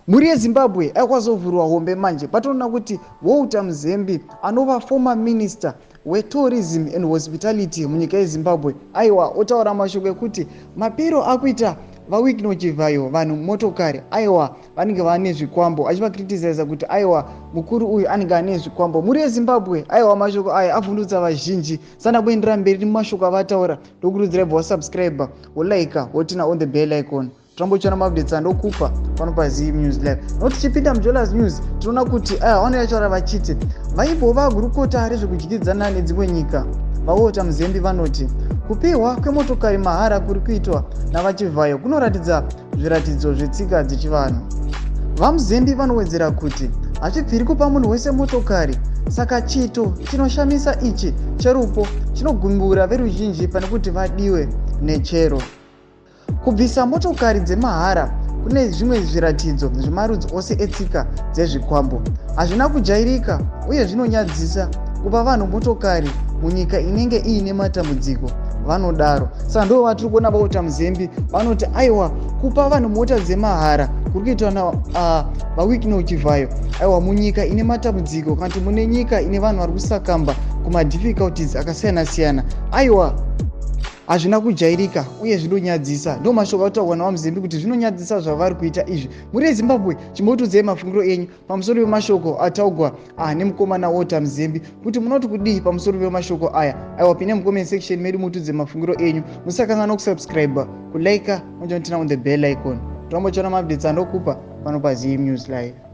Mhuri yeZimbabwe yakwazovhurwa hombe manje patoona kuti Walter Mzembi anova former minister weTourism and Hospitality munyika yeZimbabwe aiwa otaura mashoko ekuti mapiro akuita vaWicknell Chivhayo vanhu motokari aiwa vanenge vane zvikwambo, achivacriticiza kuti aiwa mukuru uyu anenge ane zvikwambo. Mhuri yeZimbabwe, aiwa mashoko aya avhundutsa vazhinji. Sana kuendera mberi nemashoko avataura, ndokurudzira ibva wasubscribe, wolike, woturn on the bell icon, tirambochiona maupdates andokupa pano paZim News Live. Nokuti tichipinda muJolas News, tinoona kuti aya vanouya vachitaura vachiti vaimbova gurukota rezvekudyidzana nedzimwe nyika vaWalter Mzembi vanoti kupiwa kwemotokari mahara kuri kuitwa navaChivhayo kunoratidza zviratidzo zvetsika dzechivanhu. VaMzembi vanowedzera kuti hazvibviri kupa munhu wese motokari, saka chiito chinoshamisa ichi cherupo chinogumbura veruzhinji pane kuti vadiwe nechero. Kubvisa motokari dzemahara kune zvimwe zviratidzo zvemarudzi ose etsika dzezvikwambo. Hazvina kujairika uye zvinonyadzisa kupa vanhu motokari munyika inenge iine matambudziko, vanodaro. Saka ndo vatiri kuona vaWalter Mzembi vanoti aiwa kupa vanhu mota dzemahara kuri kuitwa navaWicknell Chivhayo, aiwa munyika ine matambudziko kana kuti mune nyika ine vanhu vari kusakamba kumadifficulties akasiyana-siyana, aiwa hazvina kujairika uye zvinonyadzisa. Ndo mashoko ataurwa navaMzembi kuti zvinonyadzisa zvavari kuita izvi. Muri yeZimbabwe, chimbotiudzai mafungiro enyu pamusoro pemashoko ataurwa nemukomana Walter Mzembi, kuti munoti kudii pamusoro pemashoko aya. Aiwa, pinde mucomment section medu mutiudze mafungiro enyu. Musakanganwa kusubscribe, kulike, moturn on the bell icon, torambochiona maupdates andokupa pano paZim News Live.